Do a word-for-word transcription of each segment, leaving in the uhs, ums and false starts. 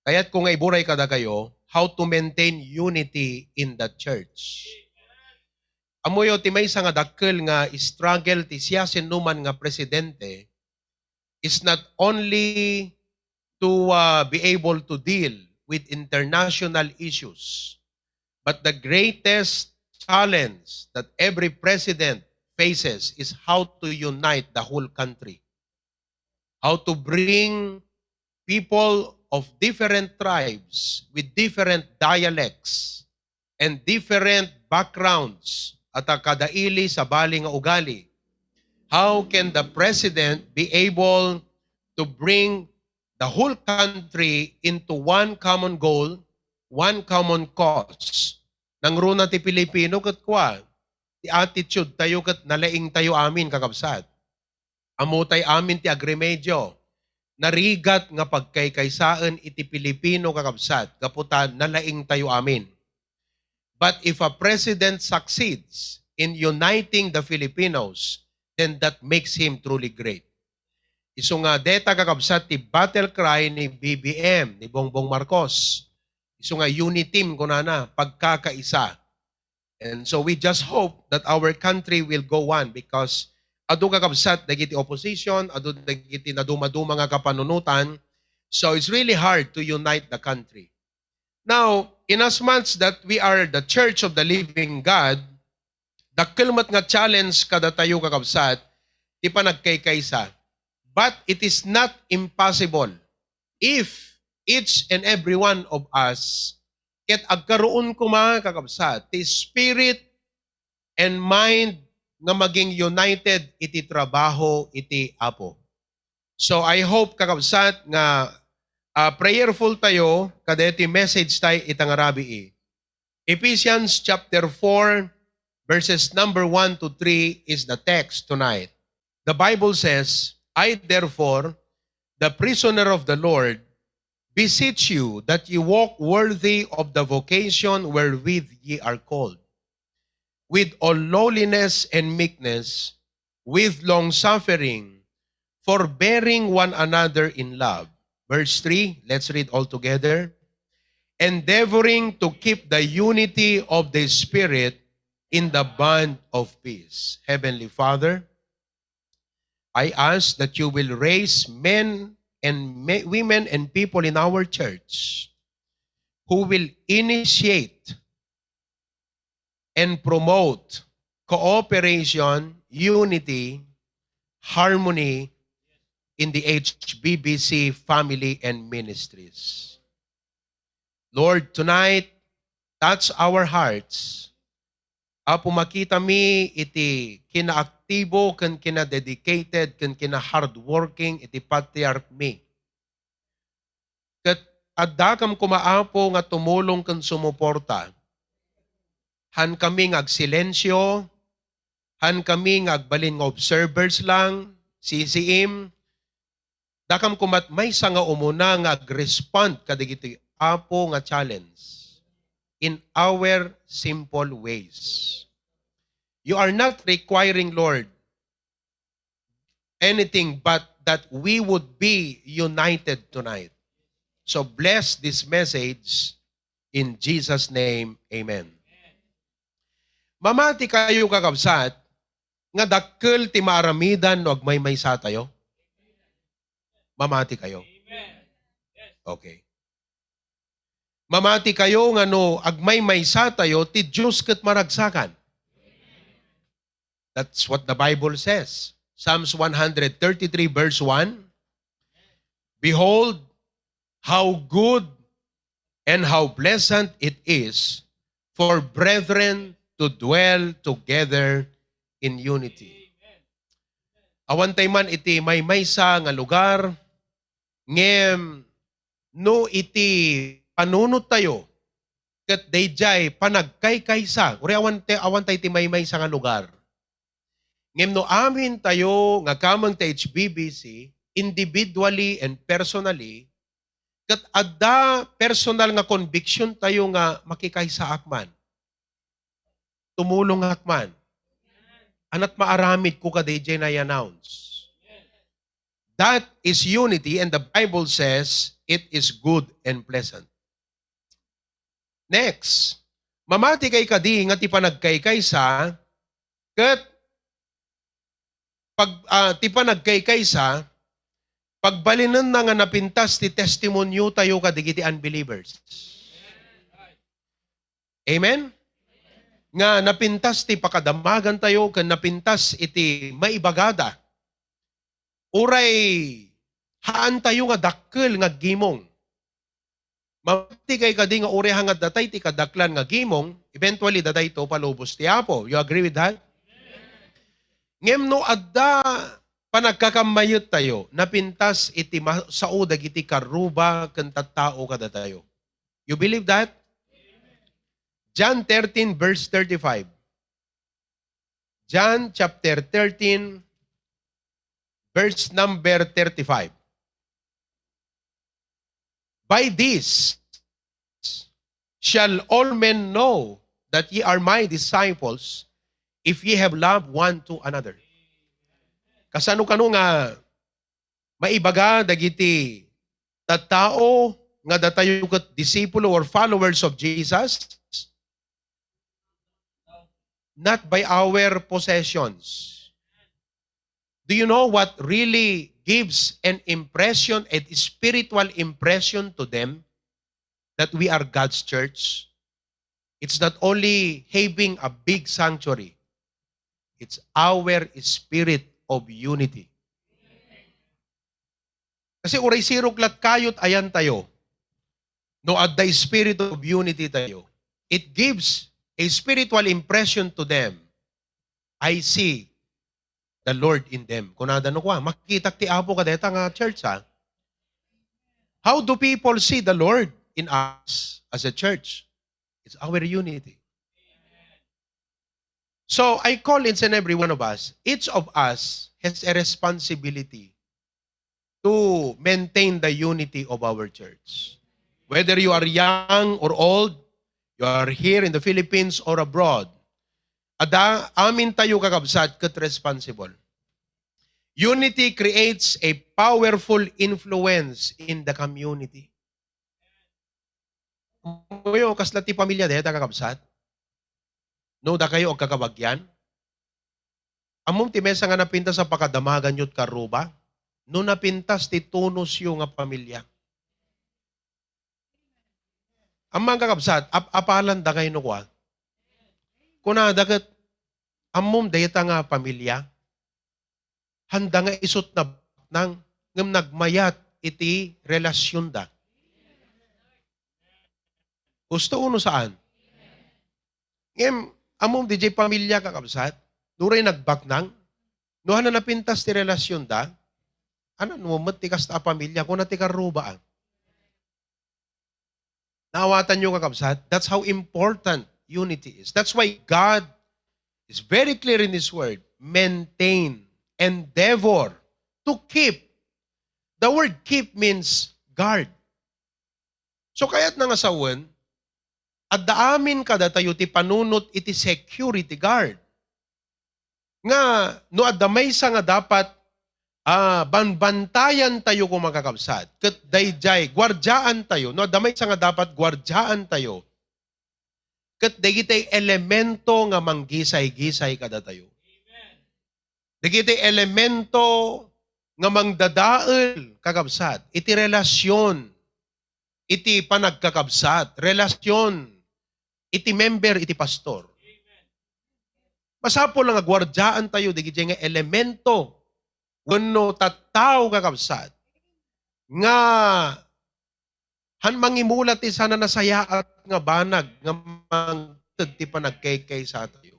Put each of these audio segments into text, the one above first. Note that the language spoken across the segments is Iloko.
Kayatko nga iburay kadakayo how to maintain unity in the church. Ammoyo, ti maysa nga dakkel nga struggle ti siasinoman nga presidente is not only to, uh, be able to deal with international issues, but the greatest challenge that every president faces is how to unite the whole country, how to bring people of different tribes with different dialects and different backgrounds at a kadaili sabali nga ugali. How can the president be able to bring the whole country into one common goal, one common cause? Nangruna ti Pilipino ket kua, ti attitude tayo ket nalaing tayo amin, kakabsat. Ammotay amin ti agremedio. Narigat nga pagkaykaysaen iti Pilipino, kakabsat, gapu ta nalaing tayo amin. But if a president succeeds in uniting the Filipinos, then that makes him truly great. Isu nga deta, kakabsat, ti battle cry ni B B M, ni Bongbong Marcos. Isu nga uniteam, kunana, pagkakaisa. And so we just hope that our country will go on because adu, kakabsat, dagiti opposition, adu dagiti nadumaduma nga kapanunotan. So it's really hard to unite the country. Now, in as much that we are the Church of the Living God, dakkel met nga challenge kadatayo, kakabsat, ti panagkaykaysa. But it is not impossible if each and every one of us ket agkaroon koma, kakabsat, ti spirit and mind nga maging united iti trabaho iti Apo. So I hope, kakabsat, nga, ah, prayerful tayo kadaytoy message tayo ita nga rabii. Ephesians chapter four, verses number one to three is the text tonight. The Bible says, "I therefore, the prisoner of the Lord, beseech you that you walk worthy of the vocation wherewith ye are called, with all lowliness and meekness, with long-suffering, forbearing one another in love." Verse three, let's read all together. "Endeavoring to keep the unity of the Spirit in the bond of peace." Heavenly Father, I ask that you will raise men and ma-, women and people in our church who will initiate and promote cooperation, unity, harmony in the H B B C family and ministries. Lord, tonight, touch our hearts. Apo, makitami iti kinaaktibo ken kinadedicated ken kinahardworking iti patriarch mi. Ket addakam koma, Apo, nga tumulong ken sumuporta. Hankami nga agsilensio, hankami nga agbalin nga observers lang, sisiim. Dakam koma't maysa nga umuna nga agrespond kadagiti, Apo, nga challenge in our simple ways. You are not requiring, Lord, anything but that we would be united tonight. So bless this message in Jesus' name. Amen. Mamati kayo, kakabsat, nga dakkel ti maaramidan no agmaymaysa tayo? Mamati kayo? Okay. Mamati kayo nga no agmaymaysa tayo, ti Dios ket maragsakan. That's what the Bible says. Psalms one hundred thirty-three verse one, "Behold, how good and how pleasant it is for brethren to dwell together in unity." Awan tay man iti maymaysa nga lugar, ngem no iti panunot tayo ket daydiay panagkaykaysa, uray awan te-, awan tay ti maymaysa nga lugar. Ngem no amin tayo nga kameng ti H B B C, individually and personally, ket adda personal nga conviction tayo nga makikaysaak man, tumulongak man, anat maaramidko kadaydiay nga i-announce. That is unity, and the Bible says, it is good and pleasant. Next, mamati kay kadi nga ti panagkaykaysa ket pag, ah, ti panagkaykaysa, pagbalinenna nga napintas ti testimoniotayo kadagiti unbelievers. Amen? Nga napintas ti pakadamagantayo ken napintas iti maibagada. Uray haantayo nga dakkel nga aggimong. Mamati kay kadi nga uray nga datay ti kadaklan nga gimong, eventually datayto palubos ti Apo. You agree with that? Ngem no adda panagkakammayettayo, napintas iti ma-, sao dagiti karruba ken tattao kadatayo. You believe that? John thirteen, verse thirty-five. John chapter thirteen, verse number thirty-five. "By this shall all men know that ye are my disciples, if ye have love one to another." Kasano kano nga maibaga dagiti tattao nga datayo ket disipulo or followers of Jesus? Not by our possessions. Do you know what really gives an impression, a spiritual impression to them that we are God's church? It's not only having a big sanctuary, it's our spirit of unity. Kasi uray sirok lat kayot ayan tayo. No adda spirit of unity tayo, it gives a spiritual impression to them. "I see the Lord in them." Kunada no kua, "Makitak ti Apo kadeta nga church, ha?" How do people see the Lord in us as a church? It's our unity. So, I call each and every one of us, each of us has a responsibility to maintain the unity of our church. Whether you are young or old, you are here in the Philippines or abroad, adda, amin tayo, kakabsat, ket responsible. Unity creates a powerful influence in the community. Ammoyo, kasla ti pamilya dayta, kakabsat? No dakayo agkakabagyan? Ammom ti maysa nga napintas a pakadamaganyo ti karruba? No napintas ti tunosyo nga pamilya? Ammom, kakabsat, ap-apalan dakay no kua? Kunada ket, ammom dayta nga pamilya? Handa nga isut nabaknang, ngem nagmayat iti relasionda. Husto uno saan? Ngem, ammom, diay pamilya, kakabsat, nuray nagbaknang, no hana napintas ti relasionda, ano, no met ti kasta a pamilya, kuna ti karrubaan. Naawatanyo, kakabsat? That's how important unity is. That's why God is very clear in His Word. Maintain, endeavor to keep. The word keep means guard. So, kayatna nga sawen, adda amin kadatayo ti panunot iti security guard. Nga no adda maysa nga dapat, ah, banbantayan tayo, koma, kakabsat, ket daydiay, guardiaan tayo, no adda maysa nga dapat guardiaan tayo, ket dagiti elemento nga manggisay-gisay kadatayo. Dagiti elemento nga mangdadael, kakabsat, iti relasyon iti panagkakabsat, relasyon iti member iti pastor. Masapul nga guardiaan tayo dagiti nga elemento wenno tattao, kakabsat, nga han mangimula ti sananasayaat nga banag nga mangted ti panagkaykaysa tayo.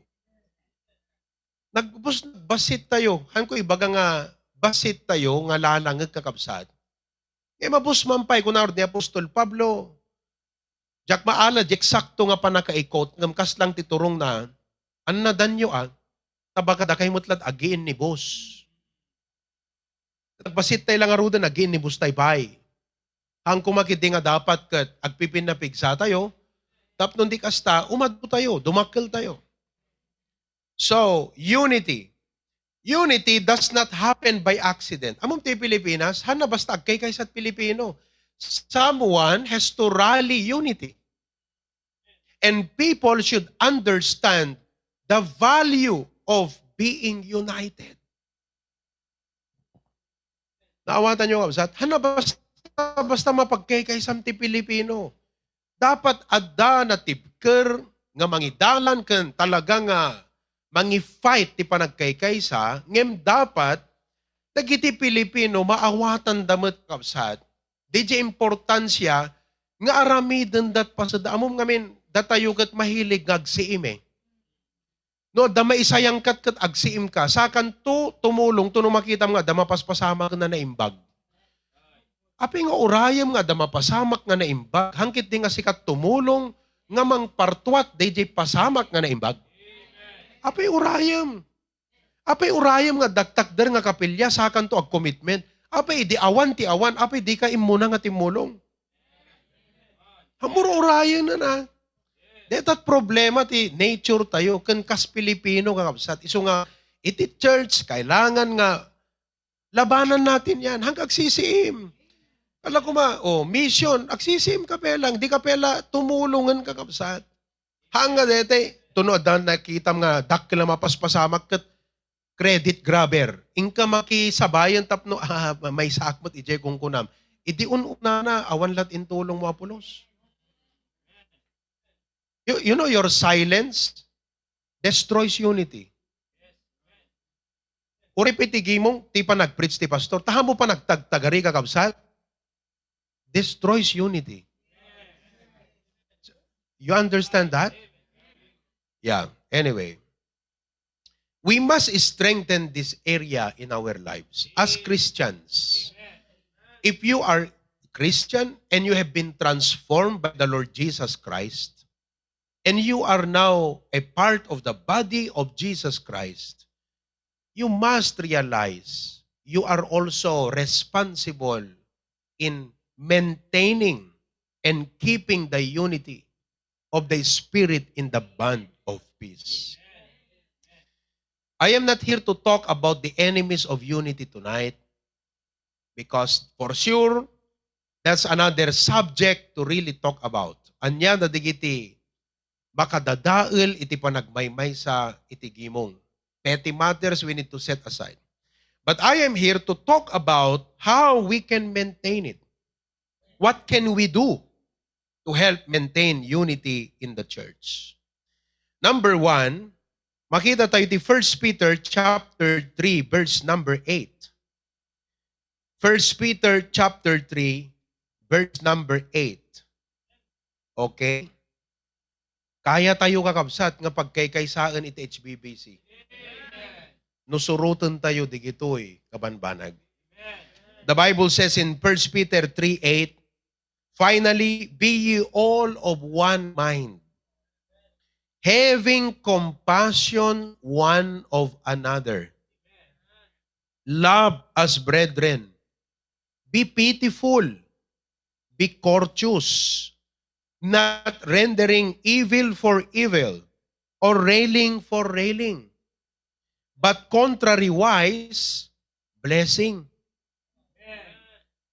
Nagbus-, bassit tayo. Han ko ibaga nga bassit tayo nga lalangek, kakabsat. Ngem abus man pay, kuna ni Apostol Pablo, diak maala di eksakto nga pannakaikot, ngem kasla ti turongna, annadanyo a, ta baka dakay met la't agiinnibus. Nagbassit tay la ngaruden, agiinnibus tay pay. Haan koma ketdi nga dapat ket agpipinna pigsa tayo, tapno di kasta, umadu tayo, dumakkel tayo. So, unity. Unity does not happen by accident. Ammom ti Pilipinas, hanna basta agkaykaysat Pilipino. someone has to rally unity. And people should understand the value of being united. Naawatan niyo, kabsat? Hana basta, basta mapagkaykaysam ti Pilipino. Dapat adda natibker nga mangidalan ken talaga nga mangi-fight ti panagkaykaysa, ngem dapat dagiti Pilipino maawatanda met, kabsat, diay importansia nga aramidenda ti paset. Ammom ngamin, datayo ket mahilig nga agsiim, eh. No adda maisayangkat ket agsiimka, sakanto tumulongto no makitam nga adda mapaspasamak nga naimbag. Apay nga urayem nga adda mapasamak nga naimbag, haan ketdi nga sika tumulong nga mangpartuat daydiay pasamak nga naimbag? Apay urayem? Apay urayem nga adda takder nga kapilya, sakanto agcommitment? Apay idi awan ti awan, apay dika immuna nga timmulong? Ammom, urayenna. Dayta ti problema ti nature tayo, ken kas Pilipino, kakabsat. Isu nga, iti church, kailangan nga labanan natin yan. Hanggang agsisiim. Ala kuma, oh, mission, agsisiim ka pay lang, dika pay la tumulongen, kakabsat. Haan nga dayta, tuno adda nakitam nga dakkel a mapaspasamak ket credit grabber. Inka makisabayan tapno, ah, maysaak met idiay kunkunam. Idi un-unana, awan lat intulongmo a pulos. You, you know, your silence destroys unity. Uray pay ti gimong, ti panag-preach ti pastor, ta ammom panagtagtagari, kakabsat, destroys unity. You understand that? Yeah. Anyway, we must strengthen this area in our lives as Christians. If you are Christian and you have been transformed by the Lord Jesus Christ, and you are now a part of the body of Jesus Christ, you must realize you are also responsible in maintaining and keeping the unity of the Spirit in the bond of peace. I am not here to talk about the enemies of unity tonight, because for sure, that's another subject to really talk about. Ania dagiti makadadael iti panagmaymaysa iti gimong. Petty matters we need to set aside. But I am here to talk about how we can maintain it. What can we do to help maintain unity in the church? Number one, makita tayo ti First Peter chapter three, verse number eight. First Peter chapter three, verse number eight. Okay? Kaya tayo, kakabsat, nga pagkaykaysaen iti H B B C. No suroten tayo digitoy kabanbanag. The Bible says in First Peter three eight, "Finally, be ye all of one mind, having compassion one of another. Love as brethren. Be pitiful. Be courteous, not rendering evil for evil or railing for railing, but contrariwise, blessing.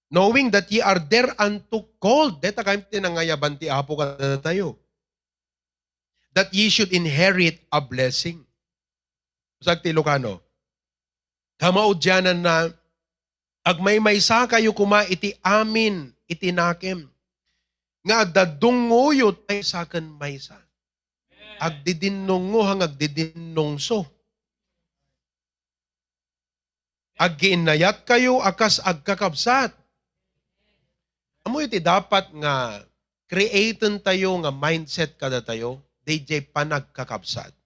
Knowing that ye are thereunto called." Deta kayat ti nangayaban ti Apo kadatayo. "That ye should inherit a blessing." Usag ti Ilocano. Kamaudiananna, agmaymaysa kayo koma iti amin iti nakem, nga adda dungngoyo maysa ken maysa. Agdidinnungngo nga agdidinnungso. Aggiinnayat kayo a kas agkakabsat. Ammo iti dapat nga createn tayo nga mindset kadatayo, dayjay panagkakabsat.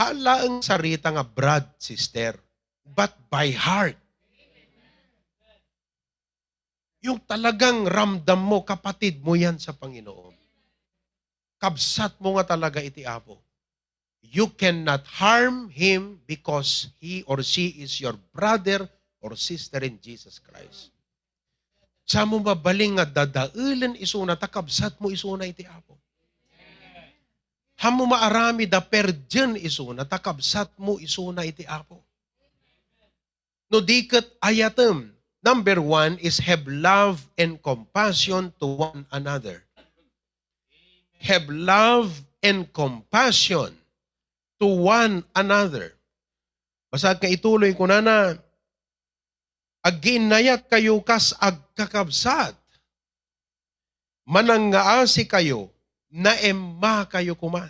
Haan laeng sarita nga brad, sister, but by heart. Yung talagang ramdam mo, kapatid mo yan sa Panginoon. Kabsat mo nga talaga iti Apo. You cannot harm him because he or she is your brother or sister in Jesus Christ. Sa mo mabalin nga dadaelen isuna, ta kabsat mo isuna iti Apo. Haan mo maaramid a perdien isuna, ta kabsat mo isuna iti Apo. No di ket ayatem, Number one is have love and compassion to one another. Have love and compassion to one another. Basta nga ituloy ko na na, agiinnayat kayo kas agkakabsat. Manangngaasi kayo, naemma kayo kuma.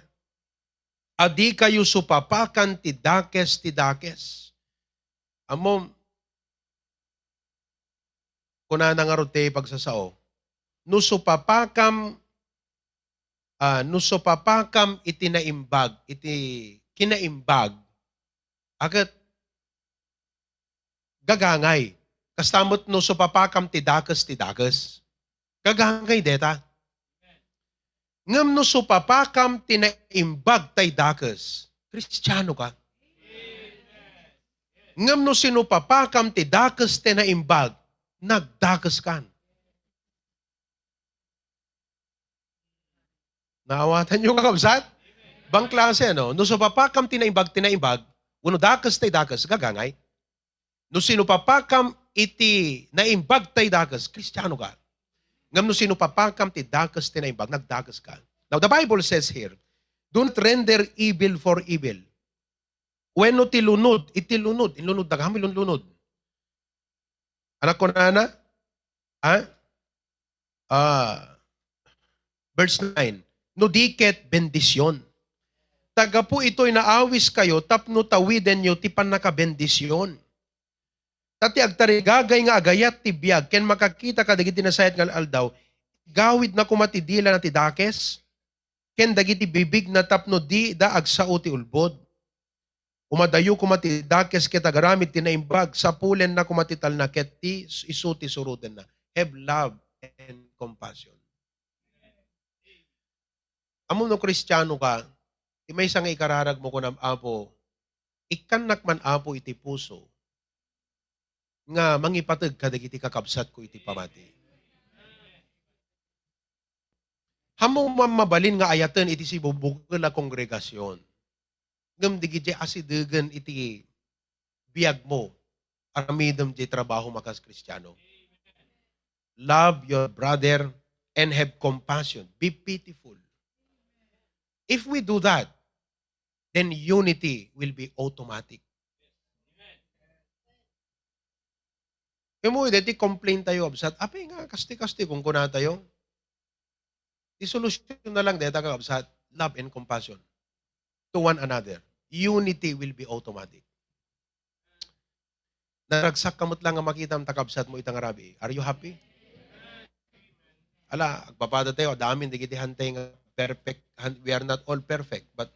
Adi kayo supapakan ti dakes ti dakes. Ammom, kunana ngarud ti pagsasao, no supapakam, ah, no supapakam iti naimbag, iti kinaimbag, aket gagangay. Kasta met no supapakam ti dakes ti dakes. Gagangay deta. Ngem no supapakam ti naimbag tay dakes, Kristiano ka. Ngem no sinupapakam ti dakes ti naimbag, nagdakes kan. Naawatan niyo, kakabsat? Bang klase, no? No supapakam ti naimbag, ti naimbag, wenno dakes tay dakes, gagangay. No sinupapakam iti naimbag tay dakes, Kristiano ka. Ngem no sinupapakam ti dakes ti naimbag, nagdakes ka. Now, the Bible says here, "Do not render evil for evil." Wenno ti lunod, iti lunod, inlunod, dagami lunod. Anak ko, nana? Ha? Ah, verse nine, "No di ket bendisyon. Ta gapu itoy naawis kayo tapno tawidenyo ti pannakabendisyon. Ta ti agtarigagay nga agayat ti biag ken makakita kadagiti nasayaat nga aldaw, gawidna koma ti dilana ti dakes ken dagiti bibigna tapno di da agsao ti ulbod. Umadayo koma ti dakes ket agaramid ti naimbag, sapulenna koma ti talna ket ti isu ti surotenna." Have love and compassion. Ammom no Kristiano ka, ti maysa nga ikararag mo kunam, "Apo, ikkannak man, Apo, iti puso nga mangipateg kadagiti kakabsatko iti pamati." Ammom man mabalin nga ayaten iti sibubukel a kongregasyon. Ngem digidiay asidegen iti biagmo, aramidem diay trabaho makas Kristiano. Love your brother and have compassion. Be pitiful. If we do that, then unity will be automatic. Imo, deti complain tayo, kabsat. Apay nga, kasti-kasti, kung kuna tayo. Di solusyon na lang, deta, kakabsat, love and compassion to one another. Unity will be automatic. Naragsak ka met lang nga makitam ta kabsat mo ita nga rabii. Are you happy? Ala, agpapada tayo, adamin, digiti hantay nga perfect. Han-, we are not all perfect, but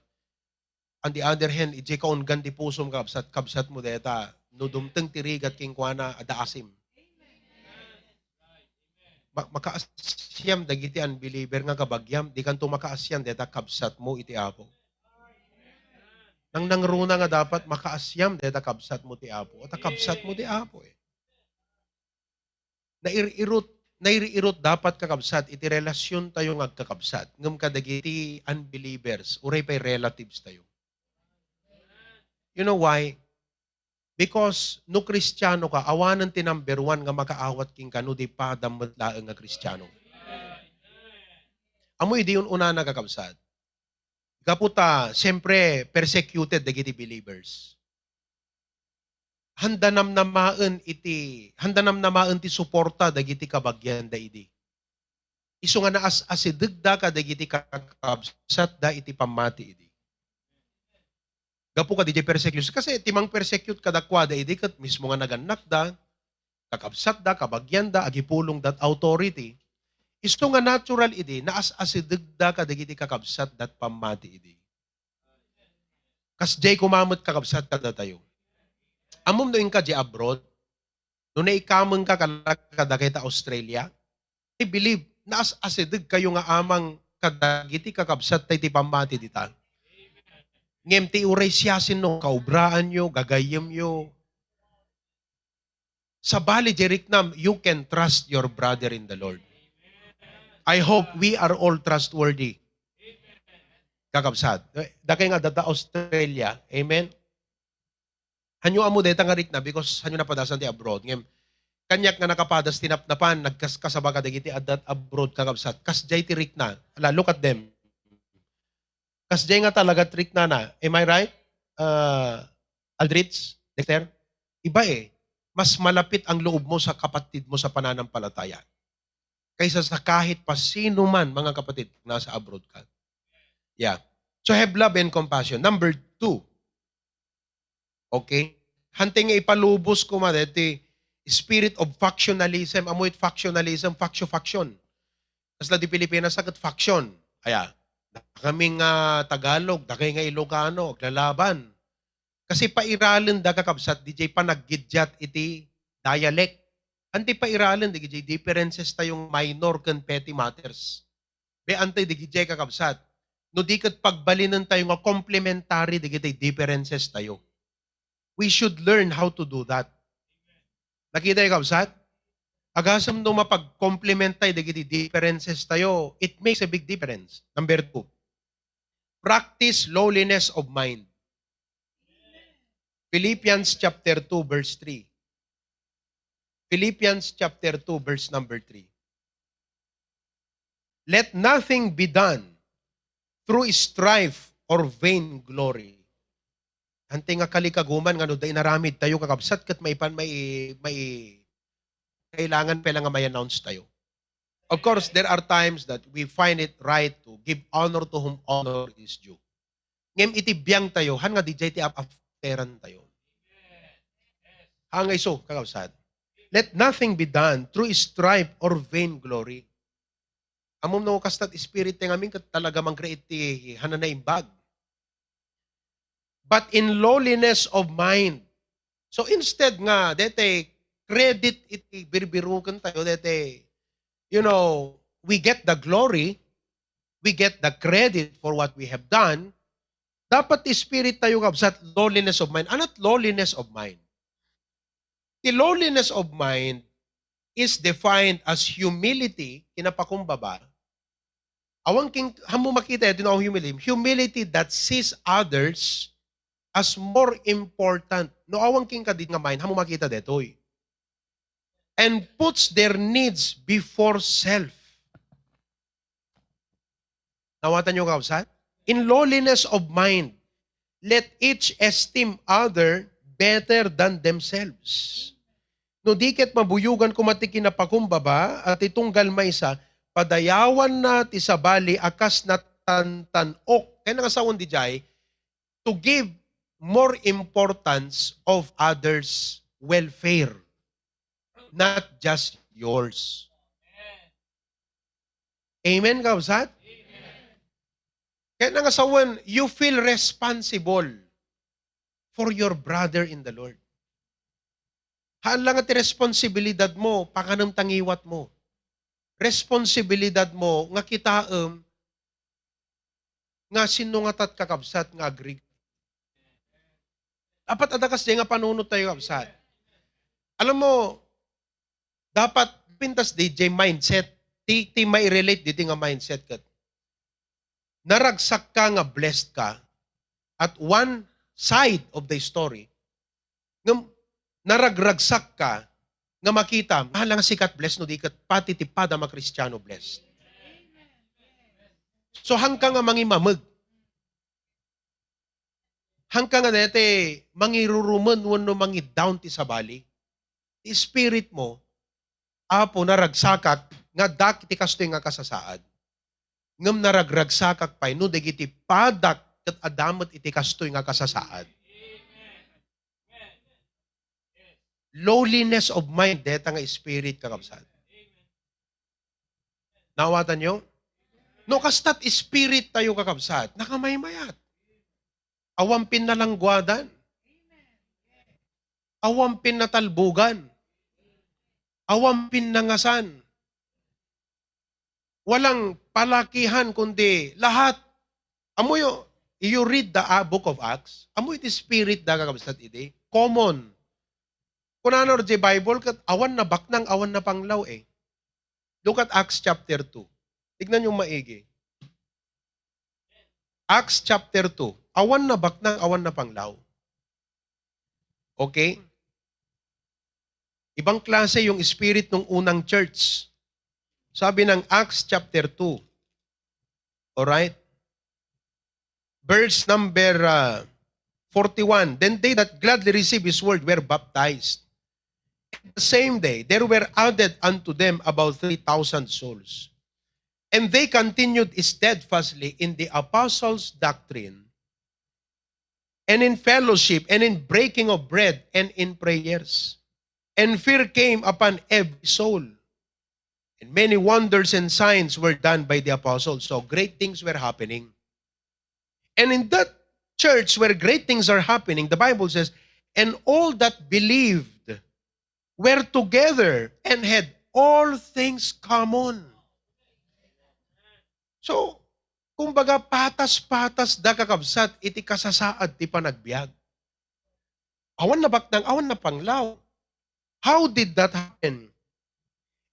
on the other hand, idiay kaunggan ti pusom, kabsat, kabsat mo deta, no dumteng ti rigat kenkuana, adda asim. Ma-, makaasiam dagiti unbeliever nga kabagiam, di kanto makaasian deta kabsat mo iti Apo. Nang nangruna nga dapat makaasiam deta kabsat mo ti Apo. Ta kabsat mo ti Apo, eh. Nairirot, nairirot dapat, kakabsat, iti relasyon tayo nga agkakabsat. Ngem kadagiti unbelievers, uray pay relatives tayo. You know why? Because no Kristiano ka, awanen ti number one nga makaawat kenka no di padam met laeng nga Kristiano. Ammo idi un-unana, kakabsat. Gapu ta, siyempre, persecuted dagiti believers. Handa namnamaen iti, handa namnamaen ti suporta dagiti kabagianda idi. Isu nga naas-asidegda kadagiti kakabsatda iti pammati idi. Gapu kadi diay persecution. Kasi ti mang-persecute kadakuada idi ket mismo nga nagannakda, kakabsatda, kabagianda, agipulongda, authority. Isu nga natural idi, naas-asidegda kadagiti kakabsatda pammati idi. Kasdiay koma met, kakabsat, kadatayo. Ammom no inka diay abroad, no naikameng ka kala-, kadagita Australia, I believe, naas-asideg kayo nga amang kadagiti kakabsat tay ti pammati dita. Ngem ti uray siasino, kaubraanyo, gagayyemyo. Sabali, diay riknam, you can trust your brother in the Lord. I hope we are all trustworthy. Kakabsat. Eh, dakay nga adda Australia. Amen? Hanyo ammo dayta nga rikna because hanyo napadasan ti abroad. Ngem, Kaniak nga nakapadas ti napnapan, nagkaskasaba kadagiti adda abroad, kakabsat. Kasdiay ti rikna. Ala, look at them. Kasdiay nga talaga ti riknana. Am I right? Uh, Aldrich, Dexter? Iba eh. Mas malapit ang loob mo sa kapatid mo sa pananampalataya kaysa sa kahit pa sino man, mga kapatid, nasa abroad ka. Yeah. So have love and compassion. Number two, okay? Hantay nga ipalubos koma deti spirit of factionalism. Amoy factionalism, faction-faction. Kasla di Pilipinas, sakit faction. Aya, kami nga Tagalog, dakay nga Ilocano, aglalaban. Kasi pairalen da, kakabsat, di jay panaggidiat iti dialect. Anti pairalen, di jay differences tayo minor ken petty matters. Be, anti di jay, kakabsat. No di ket pagbalinen tayo nga complementary di jay differences tayo. We should learn how to do that. Nakita, kakabsat? Agasem no mapag-complement tayo di differences tayo, it makes a big difference. Number two, practice lowliness of mind. Philippians chapter two, verse three. Philippians chapter two, verse number three. "Let nothing be done through strife or vainglory." Hantay nga kalikaguman nga no da inaramid tayo, kakabsat, ket maipan-, mai-, mai-, kailangan pay la nga mai-announce tayo. Of course, there are times that we find it right to give honor to whom honor is due. Ngem iti biang tayo, han nga di jay ti ap-, afteran tayo. Hangay so, kakabsat. "Let nothing be done through strife or vainglory." Ammom no kastat spirit ti ngamin ket talaga mangkreate ti hananaimbag. "But in lowliness of mind." So instead nga dete credit iti birbiruken tayo, dete, you know, we get the glory, we get the credit for what we have done, dapat ti spirit tayo, kabsat, lowliness of mind. Anat lowliness of mind? Ti lowliness of mind is defined as humility, kinapakumbaba. Awan king, hammo makita daytoy no humility. Humility that sees others as more important. No awan king kadit nga mind, hammo makita daytoy. And puts their needs before self. Nawatan niyo, kabsat? In lowliness of mind, let each esteem other better than themselves. No di ket mabuyogan koma ti kinapakumbaba, a ti tunggal maysa, padayawanna ti sabali a kas natantan-ok. Kayatna nga sawen dijay, to give more importance of others' welfare, not just yours. Amen, kabsat? Kayatna nga sawen, you feel responsible for your brother in the Lord. Haan la nga ti responsibilidad mo, pakanem ta ngiwat mo. Responsibilidad mo nga kitaem nga sinno ngatat, kakabsat, nga agree. Dapat adda kasdiay nga panunot tayo, kabsat. Alam mo, dapat pintas di jay mindset, ti, ti mai-relate ditoy nga mindset ket. Naragsakka nga blessed ka at one side of the story, ngem naragragsakka nga makita, hala nga sika ti blessed no di ket pati ti padam a Kristiano blessed. So, haanka nga mangimameg. Haanka nga daytoy mangirurumen wenno mangi-down ti sabali. Ti spirit mo, "Apo, naragsakak nga adda iti kastoy nga kasasaad. Ngem naragragsakak pay no dagiti padak ket adda met iti kastoy nga kasasaad." Lowliness of mind, deta nga spirit, kakabsat. Naawatan yo? No kastat spirit tayo, kakabsat, nakamaymayat. Awan pinnalangguadan. Awan pinnatalbogan. Awan pinnangasan. Walang palakihan, kundi lahat. Ammoyo, you read the, ah, book of Acts, ammoyo ti spirit da, kakabsat, idi? Common. Kunana di Bible, ket awan nabaknang, awan napanglaw, eh. Look at Acts chapter two. Tignan niyo maigi. Acts chapter two. Awan nabaknang, awan napanglaw. Okay? Ibang klase yung spirit ng unang church. Sabi ng Acts chapter two. Alright? Verse number, uh, forty-one. Then they that gladly received his word were baptized. The same day, there were added unto them about three thousand souls. And they continued steadfastly in the apostles' doctrine, and in fellowship, and in breaking of bread, and in prayers. And fear came upon every soul. And many wonders and signs were done by the apostles. So great things were happening. And in that church where great things are happening, the Bible says, "And all that believed were together and had all things common." So, kumbaga, patas-patas da, kakabsat, iti kasasaad ti panagbiag. Awan nabaknang, awan napanglaw. How did that happen?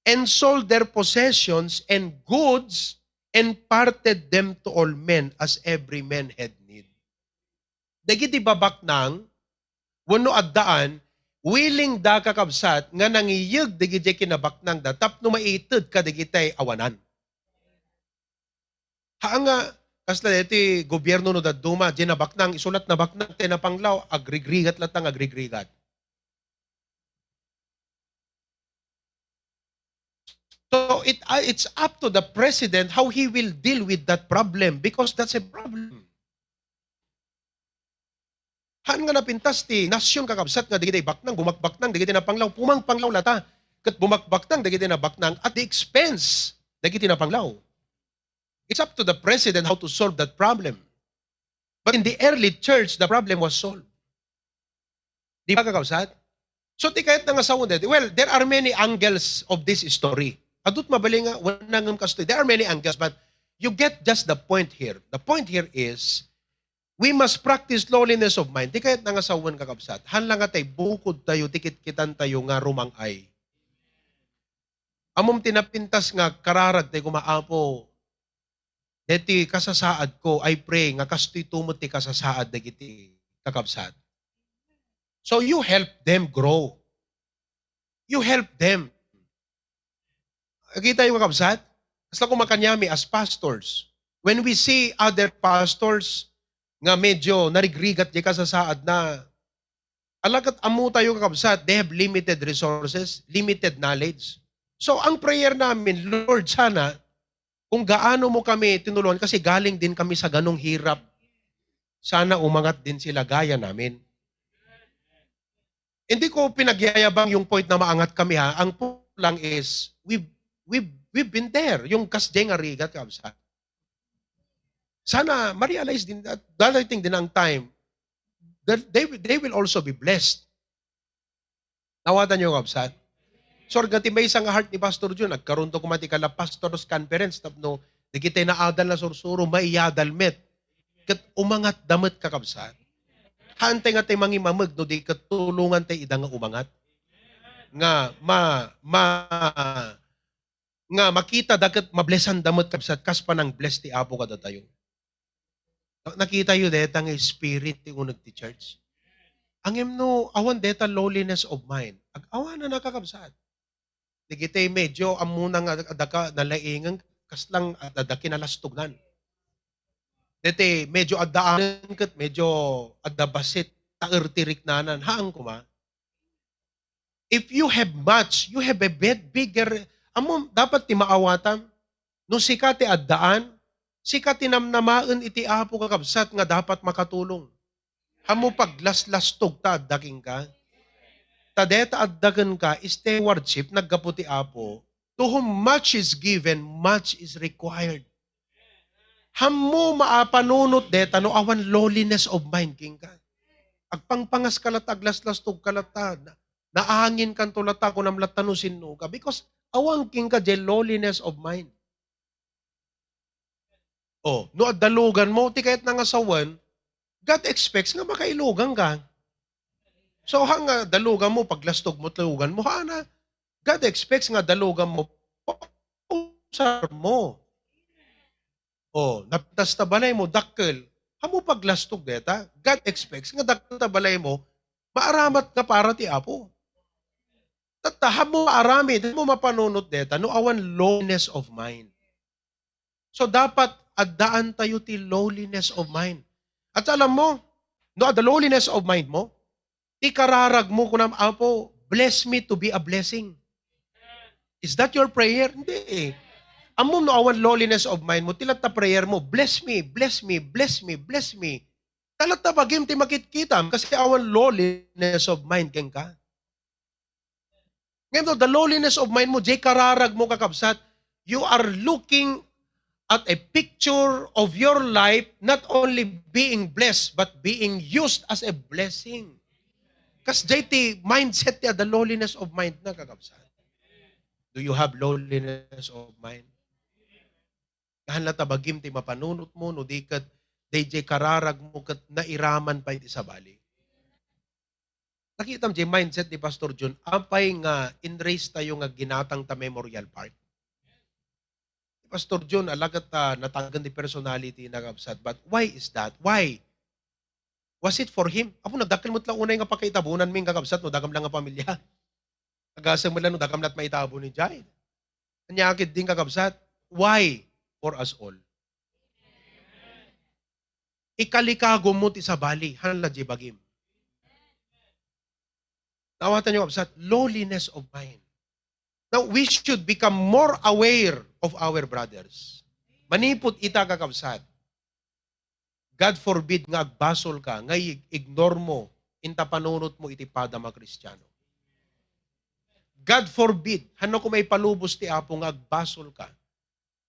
"And sold their possessions and goods and parted them to all men as every man had need." Dagiti babaknang wenno addaan, willing da, kakabsat, nga nangiyeg dagiti kinabaknang da tapno maited kadagiti awanan. Haan nga, kasla deti gobierno no dadduma, di nabaknang, isulat nabaknang, ti napanglaw, agrigrigat latta nga agrigrigat. So it, uh, it's up to the president how he will deal with that problem because that's a problem. Haan nga napintas ti nasyon, kakabsat, nga dagiti baknang, bumakbaknang dagiti napanglaw, pumangpanglaw latta, ket bumakbaknang dagiti nabaknang at the expense dagiti napanglaw. It's up to the president how to solve that problem. But in the early church, the problem was solved. Di ba, kakabsat? So, ti kayat nga sawen deti, well, there are many angles of this story. Adut mabalin nga, wala ngem kastoy. There are many angles, but you get just the point here. The point here is, we must practice lowliness of mind. Ti kayat nga sawen, kakabsat. Haan lang nga tay bukod tayo, ti kitkitan tayo nga rumang-ay. Ammom ti napintas nga kararag tay kuma, "Apo, deti kasasaad ko, I pray nga kastoy to met ti kasasaad dagiti kakabsat." So you help them grow. You help them. Kita yung kakabsat? Kasla kuma kaniami as pastors. When we see other pastors nga medyo narigrigat di kasasaad na, alagad ammo tayo, kakabsat, they have limited resources, limited knowledge. So, ang prayer namin, "Lord, sana kung gaano mo kami tinulungan, kasi galing din kami sa ganong hirap, sana umangat din sila gaya namin." Hindi ko pinagyayabang yung point na maangat kami, ha. Ang point lang is, we've, we've, we've been there. Yung kasjay nga rigat, kabsat. Sana ma-realize din, at darating din ang time that they, they will also be blessed. Nawatan niyo, kabsat? So, nga ti maysa nga heart ni Pastor Jun, nagkaroon to kuma ti kala pastors conference, tapno, dagiti naadal na sursuro, maiyadal met. Ket umangat da met, kakabsat. Haantay nga tay mangimameg no di ket tulongan tay ida nga umangat. Nga ma-, ma-, nga makita da ket mablesan da met, kabsat, kas panang-bless ti Apo kadatayo. Na-, nakita yo deta nga spirit ti uneg ti church? Ngem no awan deta lowliness of mind, ag-awanan a, kakabsat. Dagiti medyo ammona nga adda ka nalaingen, kasla adda kinalastognan. Deti medyo addaanen ket medyo adda bassit, taer ti riknanan. Haan koma. If you have much, you have a bit bigger, ammom, dapat ti maawatam. No sika ti addaan, sika ti namnamaen iti Apo, kakabsat, nga dapat makatulong. Ammo paglaslastog ta adda kenka. Ta deta adda kenka, stewardship, naggapu ti Apo. To whom much is given, much is required. Ammo maapanunot deta no awan lowliness of mind kenka. Agpangpangas ka latta, aglaslastog ka latta, na-, naangin kanto latta, kunam latta no sinno ka. Because awan kenka diay lowliness of mind. Oh, no adda lugan mo, ti kayat na nga sawen, God expects nga makailugan ka. So, ha nga dalugan mo, paglastog mo, lugan mo, ha na, God expects nga dalugan mo, pausar mo. Oh, napintas ta balay mo, dakkel. Ammo paglastog deta, God expects nga dakkel ta balay mo, maaramat nga para ti Apo. Tatta, haanmo maaramid, haanmo mapanunot deta, no awan lowliness of mind. So, dapat addaan tayo ti lowliness of mind. At alam mo, no, adda lowliness of mind mo, ti kararag mo, kunam, "Apo, bless me to be a blessing." Is that your prayer? Hindi eh. Ammom no awan lowliness of mind mo, ti latta prayer mo, "Bless me, bless me, bless me, bless me." Talatta bagim ti makitkitam kasi awan lowliness of mind kenka. Ngayon, the lowliness of mind mo, jay kararag mo, kakabsat, you are looking at a picture of your life, not only being blessed, but being used as a blessing. Kas jay ti mindset ti adda lowliness of mind na, kakabsat. Do you have lowliness of mind? Kahan la ta bagim ti mapanunot mo, no di ket, dayjay kararag mo ket nairaman pay ti sabali. Nakitam jay mindset ni Pastor John, apay nga in-raise tayo nga ginatang ta Memorial Park? Ni Pastor John, alagat ta natagan ti personality na, kakabsat. But why is that? Why? Was it for him? Apo, nagdakkel met la unay nga pakaitabonan mi, kakabsat, no dagam lang nga pamilya. Agasem met la no dagam lat maitabo ni Jai. Ania ket din, kakabsat? Why? For us all. Ikalikagom mo ti sabali, han la jay bagim. Naawatan niyo, kabsat, lowliness of mind. Now, we should become more aware of our brothers. Manipud ita, kakabsat, God forbid nga agbasol ka, nga i-, ignore mo inta panunot mo iti padam a Kristiano. God forbid, hano ko maipalubos ti Apo nga agbasol ka,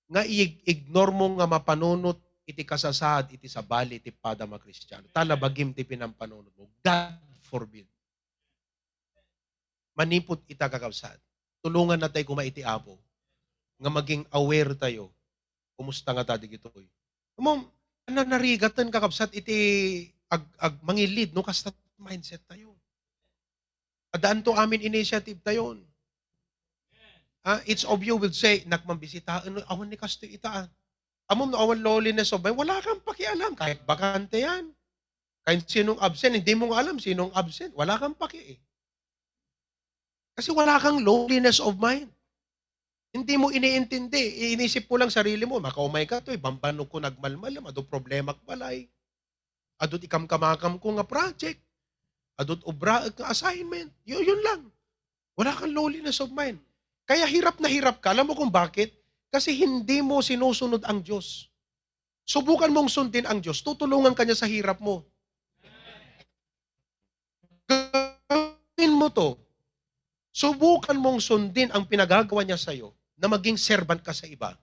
nga i-, ignore mo nga mapanunot iti kasasaad, iti sabali, iti padam a Kristiano. Ta labagim ti pinampanunot mo. God forbid. Manipud ita, kakabsat, tulongan natay koma iti Apo nga maging aware tayo. Kumusta nga ta digitoy? Mo, nanarigaten, kakabsat, iti ag-, ag-, mangilid, no, kasta mindset tayo. Addaanto amin initiative tayon. Ah, each of you will say, "Nak, mambisita, ano, awan ni kastoy ita, ah." Amom no awan lowliness of mind, wala kang pakialam. Kahit bakante yan. Kahit sinong absent, hindi mo nga alam sinong absent. Wala kang paki eh. Kasi wala kang lowliness of mind. Hindi mo iniintindi. Inisip mo lang sarili mo, makaumay ka to, eh, bambannog ko nagmalmalam, adu problema ak balay. Adut ikamkamakam ko nga project. Adut obraek nga assignment. Yu-, yun lang. Wala kang lowliness of mind. Kaya hirap na hirap ka. Alam mo kung bakit? Kasi hindi mo sinusunod ang Diyos. Subukan mong sundin ang Diyos. Tutulungan ka niya sa hirap mo. Gawin mo to. Subukan mong sundin ang pinagagawa niya sa'yo na maging servant ka sa iba.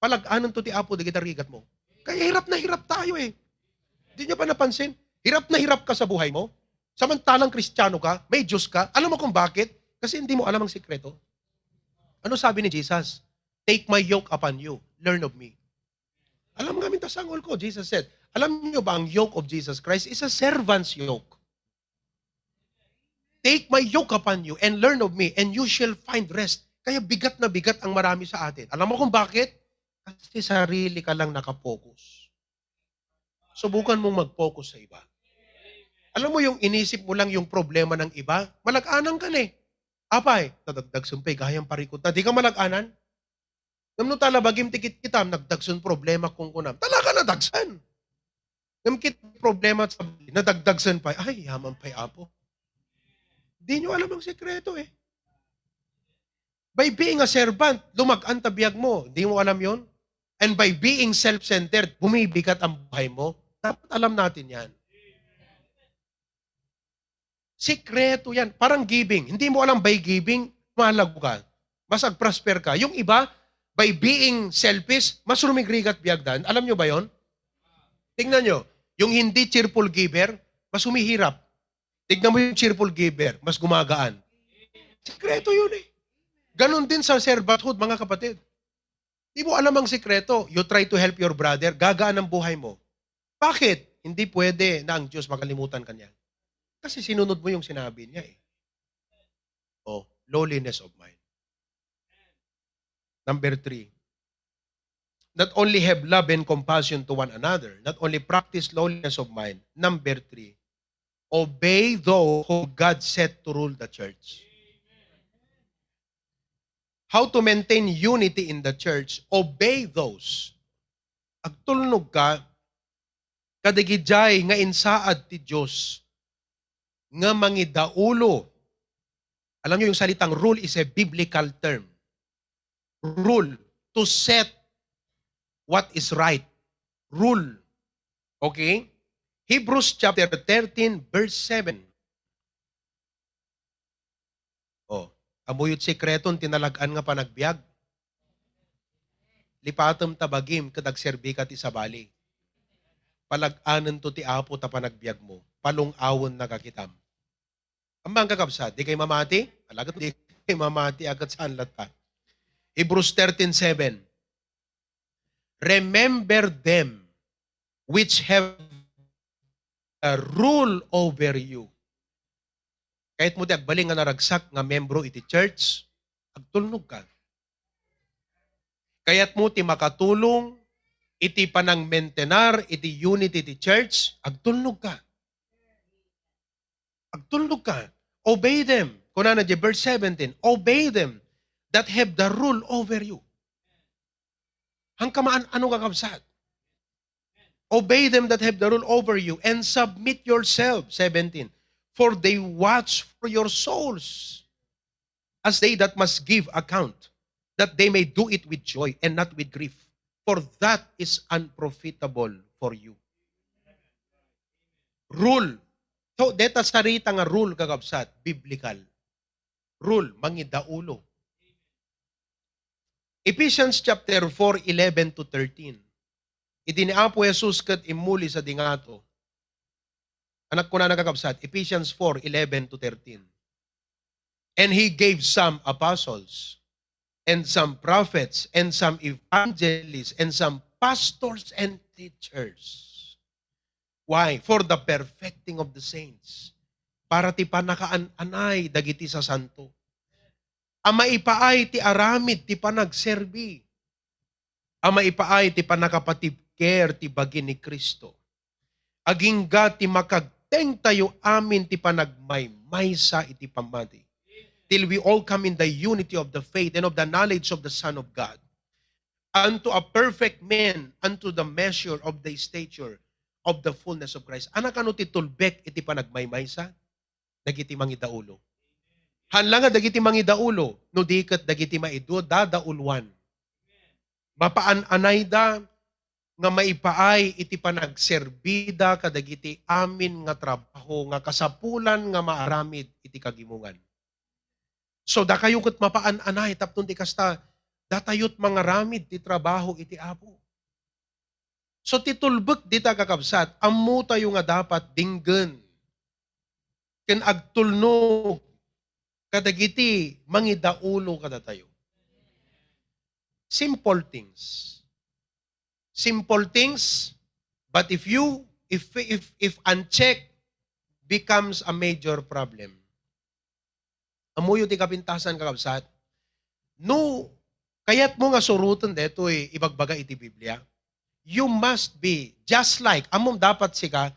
Palag-anan to ti Apo, dagiti rigat mo. Kaya hirap na hirap tayo eh. Di niyo ba napansin? Hirap na hirap ka sa buhay mo. Samantalang Kristiyano ka, may Diyos ka. Alam mo kung bakit? Kasi hindi mo alam ang sikreto. Ano sabi ni Jesus? "Take my yoke upon you. Learn of me." Alam nga minta sangol ko, Jesus said, alam niyo ba ang yoke of Jesus Christ is a servant's yoke? "Take my yoke upon you and learn of me and you shall find rest." Kaya bigat na bigat ang marami sa atin. Alam mo kung bakit? Kasi sarili ka lang nakapokus. Subukan mong mag-focus sa iba. Alam mo yung inisip mo lang yung problema ng iba, malag-anan ka na eh. Apay, nadagdag sumpay, gayam parikot na. Di ka malag-anan? Ngem no talabagim ti kitkitam, nagdagsen problema kunkunam. Talaga nadagsen. Ngem ket problema sa nadagdagsen pay, "Ay, yaman pay, Apo." Di nyo alam ang sekreto eh. By being a servant, lumag-an ta biag mo. Di mo alam yon? And by being self-centered, bumibigat ang buhay mo. Dapat alam natin yan. Sikreto yan. Parang giving. Hindi mo alam by giving, malago ka. Mas ag-prosper ka. Yung iba, by being selfish, mas rumigrigat biag dan. Alam nyo ba yon? Tingnan nyo, yung hindi cheerful giver, mas humihirap. Tignan mo yung cheerful giver, mas gumagaan. Sikreto yun eh. Ganon din sa servanthood, mga kapatid. Di mo alam ang sikreto. You try to help your brother, gagaan ang buhay mo. Bakit? Hindi pwede na ang Diyos makalimutan ka niya. Kasi sinunod mo yung sinabi niya eh. Oh, lowliness of mind. Number three, not only have love and compassion to one another, not only practice lowliness of mind. Number three, obey those whom God set to rule the church. How to maintain unity in the church? Obey those. Agtulnog ka kadagiti nga insaad ti Dios nga mangidaulo. Alam niyo, yung salitang rule is a biblical term. Rule, to set what is right. Rule. Okay? Hebrews chapter thirteen, verse seven. Oh, amuyo ti sekreton ti nalag-an nga panagbiag. Lipatem ta bagim ket agserbika ti sabali. Palag-anento ti Apo ta panagbiagmo. Palung-awennaka kitam. Ammom, kakabsat, di kay mamati? Alagad di kay mamati, agat saan latta. Hebrews thirteen seven. Remember them which have a rule over you. Kayatmo ti agbalin nga naragsak nga membro iti church, agtulnog ka. Kayatmo ti makatulong iti panangmentenar iti unity ti church, agtulnog ka. Agtulnog ka. Obey them. Kunana di verse seventeen, "Obey them that have the rule over you." Hangka maan-ano, kakabsat. "Obey them that have the rule over you and submit yourself," seventeen, "for they watch for your souls as they that must give account, that they may do it with joy and not with grief, for that is unprofitable for you." Rule. So, deta sarita nga rule, kakabsat, biblical. Rule, mangidaulo. Ephesians chapter four, eleven to thirteen. Idi ni Apo Jesus ket immuli sadi ngato. Anak, kunana, kakabsat, Ephesians four, eleven to thirteen. "And he gave some apostles, and some prophets, and some evangelists, and some pastors and teachers." Why? "For the perfecting of the saints." Para ti panakaan-anay dagiti sasanto. A maipaay ti aramid ti panagserbi. A maipaay ti panakapatibker ti bagi ni Cristo. Agingga ti makagtengtayo amin ti panagmaymaysa iti pammati. Till we all come in the unity of the faith and of the knowledge of the Son of God, unto a perfect man, unto the measure of the stature of the fullness of Christ. Anak, ano ti tulbek iti panagmaymaysa? Dagiti mangidaulo. Haan la nga dagiti mangidaulo, no di ket dagiti maidu, dadauloan. Mapaan-anayda nga maipaay iti panagserbida kadagiti amin nga trabaho nga kasapulan nga maaramid iti kagimongan. So, dakayo ket mapaan-anay tapno ti kasta, datayo't mangaramid ti trabaho iti Apo. So, ti tulbek dita, kakabsat, ammotayo nga dapat dinggen ken agtulnog kadagiti mangidaulo kadatayo. Simple things. Simple things, but if you, if, if, if unchecked, becomes a major problem. Ammoyo ti kapintasan, kakabsat. No kayatmo nga suroten daytoy ibagbaga iti Biblia, you must be just like, ammom, dapat sika,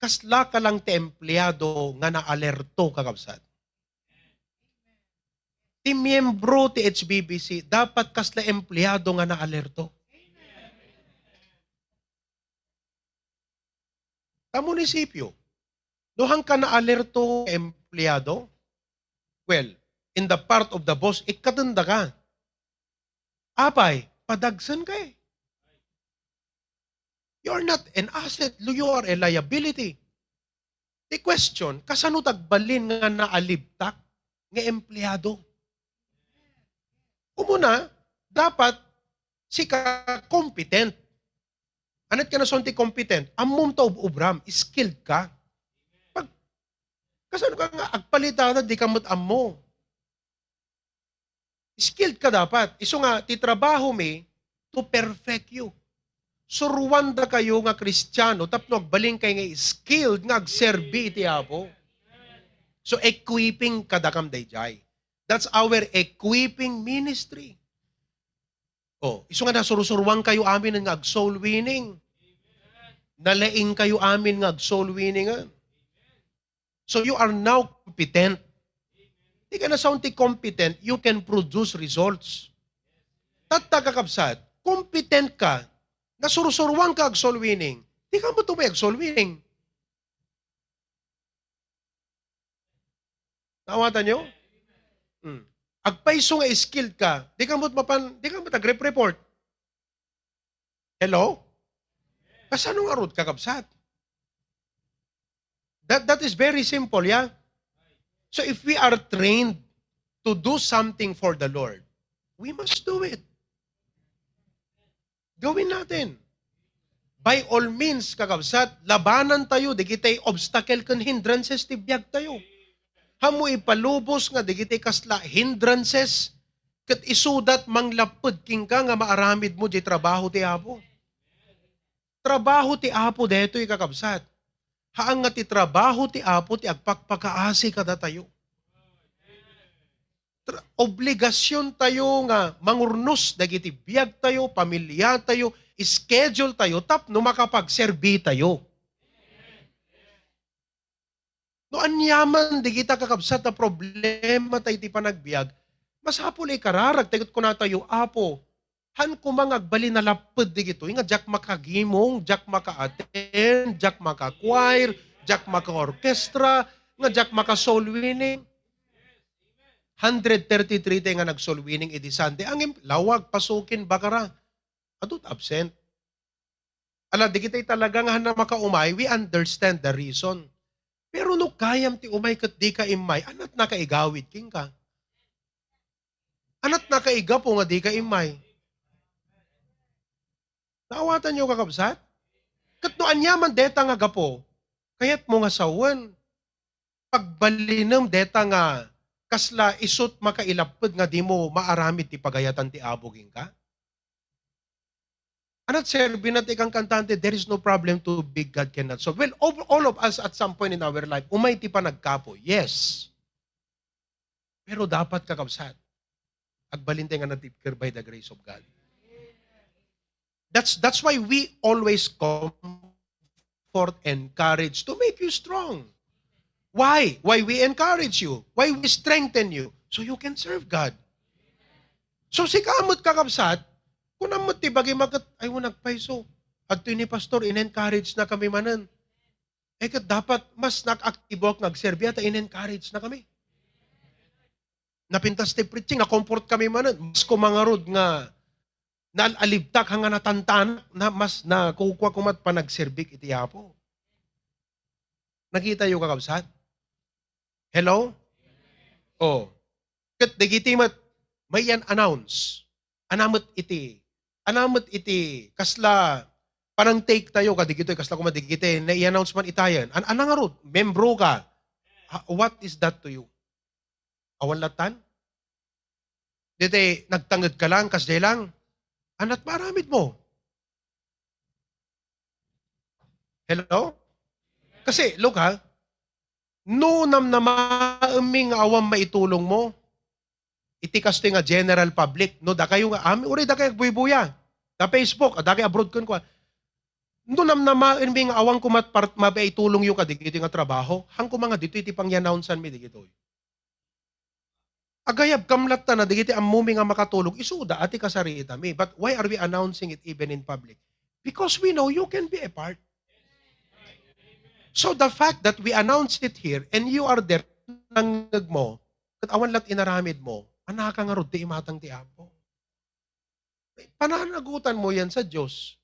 kasla ka lang ti empleado nga naalerto, kakabsat. Ti miyembro ti H B B C, dapat kasla empleado nga naalerto. Ta munisipyo, no, hangka naalerto nga empleado, well, in the part of the boss, ikkatenda ka. Apay, padagsen ka eh. You're not an asset, you are a liability. The question, kasano ti agbalin nga naalibtak nga empleado? Umuna, dapat sika competent. Ania ti nasaon ti competent? Ammom ta ub-ubram, skilled ka. Pag, kasano ka nga agpalitada, di ka met ammo? Skilled ka dapat. Isu nga, ti trabaho mi, to perfect you. Suruandakayo nga Kristiano tapno agbalin kayo nga skilled nga agserbi iti Apo. So, equipping kadakam dayjay. That's our equipping ministry. Oh, isu nga nasurusuruan kayo amin nga ag-soul winning. Nalaing kayo amin nga ag-soul winning, ah. So you are now competent. Dika nasawen ti competent, you can produce results. Tatta, kakabsat, competent ka, nasursuruan ka ag soul winning, dika met umay ag soul winning. Naawatan niyo? Hmm. Agpayso nga skilled ka, dika met mapan, dika met agrep-report. Hello? Kasano ngarud, kakabsat? That, that is very simple, yeah? So if we are trained to do something for the Lord, we must do it. Gawin natin. By all means, kakabsat, labanan tayo dagiti obstacle ken hindrances ti biag tayo. Ammo ipalubos nga dagiti kasla hindrances ket isuda ti manglapped kenka nga maaramidmo diay trabaho ti Apo. Trabaho ti Apo daytoy, kakabsat. Haan nga ti trabaho ti Apo ti agpakpakaasi kadatayo. Tra-, obligasion tayo nga mangurnos dagiti biag tayo, pamilya tayo, schedule tayo tapno makapagserbi tayo. No aniaman dagita, kakabsat, a problema tayo iti panagbiag, masapul a ikararag tayo ket kuna tayo, "Apo, haan koma nga agbalin a lapped dagitoy nga diak makagimong, diak maka-attend, diak maka-choir, diak maka-orchestra, nga diak maka-soul winning." Hundred thirty-three tayo nga nag-soul winning idi Sunday. Ngem lawag, pasukin, bakara. Adut absent. Ala, dagitoy talaga nga haan a makaumay, we understand the reason. Pero no kayam ti umay ket dika immay, anat nakaigawid kenka? Anat nakaigapu nga dika immay? Naawatan niyo, kakabsat? Ket no aniaman deta nga gapu, kayatmo nga sawen, pagbalinem deta nga kasla isut makailapped nga dimo maaramid ti pagayatan ti Apo kenka? Anat serbina ti kankantante, "There is no problem too big God cannot solve." Well, all, all of us at some point in our life, umay ti panagkapuy. Yes. Pero dapat, kakabsat, agbalin tayo nga natibker by the grace of God. That's, that's why we always comfort, encourage to make you strong. Why? Why we encourage you? Why we strengthen you? So you can serve God. So sika met, kakabsat, kunam met ti bagim ket, "Ay, wen, agpayso. Adtoy ni Pastor, in-encourage na kami manen." Eh, ket dapat mas nag-aktibo ak nga agserbi, ta in-encourage na kami. Napintas ti preaching, na-comfort kami manen. Mas kumangarud nga naalibtak nga natantanak, na mas nakukua koma ti panagserbik iti Apo. Nakita yo, kakabsat? Hello? Oh. Ket dagiti met, may yan announce. Anamet iti, anamet iti kasla panang-take tayo, kadagitoy kasla koma dagiti nai-announce man itayen. An-, anang ngarud, membro ka. Ha, what is that to you? Awan latan? Ditoy nagtanged ka lang, kasdiay lang. Anat maaramid mo? Hello? Kasi, look ha, no namnamaenmi nga awan maitulong mo, iti kastoy nga general public, no, dakayo nga, amin, uray dakayo agbuybuya. Ta Facebook, adda kay abroad kun kua. No namnamaenmi nga awan koma part-, mapaitulong yo kadagitoy nga trabaho, haan koma nga ditoy ti pangi-announce-anmi dagitoy. Agayab, kamlatta na dagiti ammomi nga makatulong, isuda a ti kasaritami. But why are we announcing it even in public? Because we know you can be a part. So the fact that we announce it here and you are there, nangngeg mo, ket awan lat inaramid mo, anaka ngarud ti imatang ti Apo. Pananagutan mo yan sa Diyos.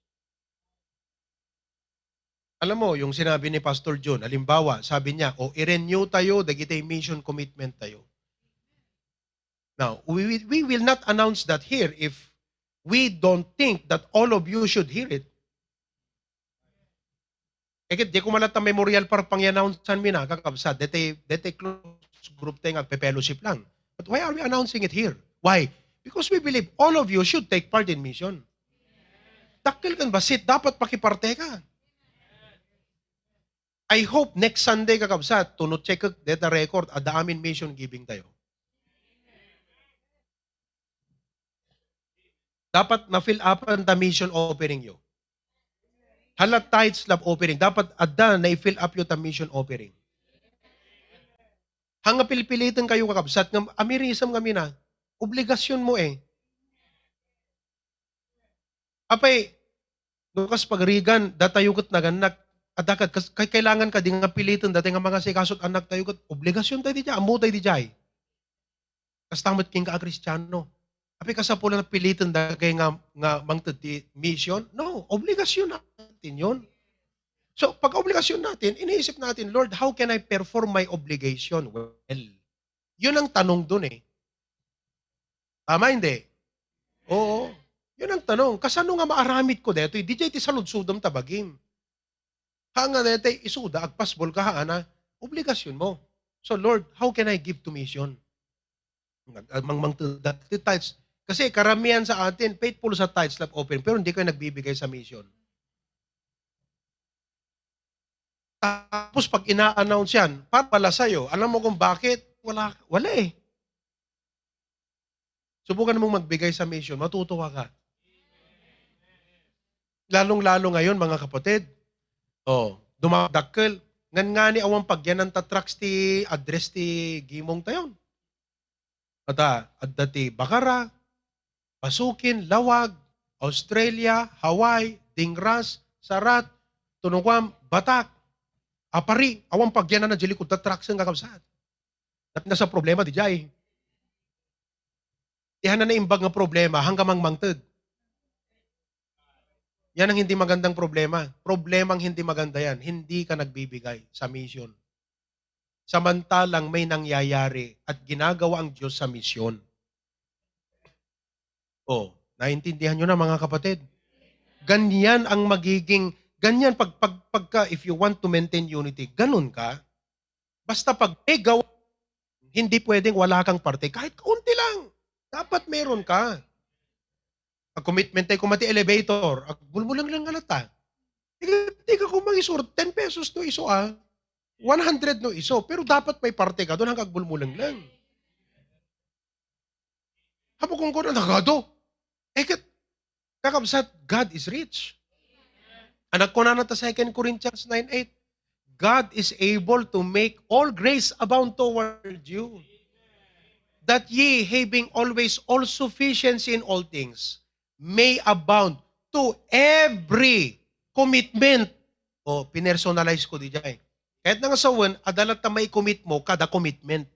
Alam mo, yung sinabi ni Pastor John, halimbawa, sabi niya, "O, i-renew tayo, dagiti mission commitment tayo." Now, we, we, we will not announce that here if we don't think that all of you should hear it. Eh, ket di ko man latta memorial park pangi-announce-anmi na, kakabsat, deti, deti close group tayo nga agpe-fellowship lang. But why are we announcing it here? Why? Because we believe all of you should take part in mission. Dakkel ken bassit, dapat pakiparte ka. I hope next Sunday, kakabsat, to no check deta record, adda amin mission giving tayo. Dapat na-fill upan ta mission offering yo. Hala, tithes, love offering. Dapat adda na-fill up yo ta mission offering. Haan nga pilpiliten kayo, kakabsat, nga amirisem ngamin a, obligasyon mo eh. Apay, no kas pagarigan, datayo ket nagannak, adda kad-, kas-, kay-, kailangan kadi nga piliten datayo nga mangasikaso't annak tayo ket obligasyon tayo diay, ammo tayo diay. Kasta met kenka a Kristiano. Apay kasapulan a piliten dagay nga, nga mangted ti mission? No, obligasyon natin yun. So, pag obligasyon natin, iniisip natin, "Lord, how can I perform my obligation well?" Yun ang tanong dun eh. Tama, hindi? Oo. Yun ang tanong. Kasano nga maaramid ko detoy? Diay ti saludsodem ta bagim. Haan nga daytoy isuda, agpasbol ka, haan a, obligasyon mo. So, "Lord, how can I give to mission?" Nag-, ah, mangmangted ti tithes. Kasi karamihan sa atin, faithful sa tithes, love offering, pero hindi kayo nagbibigay sa mission. Tapos pag ina-announce yan, para pala sa'yo. Alam mo kung bakit? Wala, wala eh. Subukan mong magbigay sa mission, matutuwa ka. Lalong-lalo ngayon, mga kapatid. Oh, dumadakkel. Ngan ngani awan pagyanan ta tracts ti address ti gimong tayon. Ata, adda ti Bacara, Pasukin, Lawag, Australia, Hawaii, Dingras, Sarat, Tunuguam, Batac, Aparri, awan pagyanan na di likud ta tracts nga kabsat. Dapit na sa problema, diay. Ti haan a naimbag nga problema, haan ka mangmangted. Yan ang hindi magandang problema. Problemang hindi maganda yan. Hindi ka nagbibigay sa mission. Samantalang may nangyayari at ginagawa ang Diyos sa mission. Oh, naintindihan nyo na, mga kapatid? Ganyan ang magiging, ganyan pag, pag, pagka, if you want to maintain unity, ganun ka. Basta pag may gawa, hindi pwedeng wala kang parte. Kahit kaunti lang. Dapat meron ka. Ag-commitment tayo kumati elevator. Agbulbuleng lang nga ta. Ika, ika kung mangisur, ten pesos no iso, ah. One hundred no iso. Pero dapat may parte ka doon hanggang agbulbuleng lang. Hapo kung kuna nagado. Eh, kat-, kakabsat, God is rich. Anak ko na ta Second Corinthians nine eight, "God is able to make all grace abound toward you, that ye, having always all sufficiency in all things, may abound to every commitment." O, pinersonalize ko diay. Kahit nga sawen, adda latta maikomit mo kada commitment.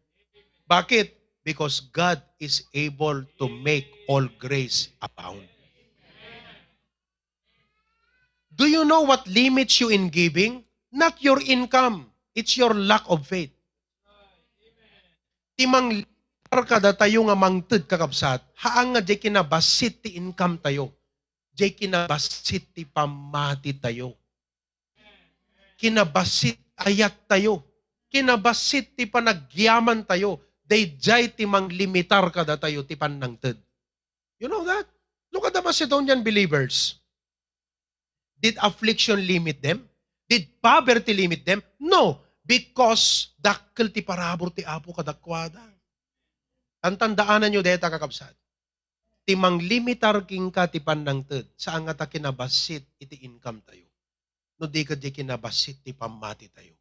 Bakit? Because God is able to make all grace abound. Do you know what limits you in giving? Not your income. It's your lack of faith. Ti manglimitar kadatayo nga mangted, kakabsat, haan nga diay kinabassit ti income tayo. Diay kinabassit ti pammati tayo. Kinabassit ayat tayo. Kinabassit ti panagyaman tayo. Daydiay ti manglimitar kadatayo ti pannangted. You know that? Look at the Macedonian believers. Did affliction limit them? Did poverty limit them? No, because dakkel ti parabur ti Apo kadakuada. Tantandaanan nyo deta, kakabsat. Ti manglimitar kenka ti pannangted, saan nga ta kinabassit iti income tayo. No di ket diay kinabassit ti pammati tayo.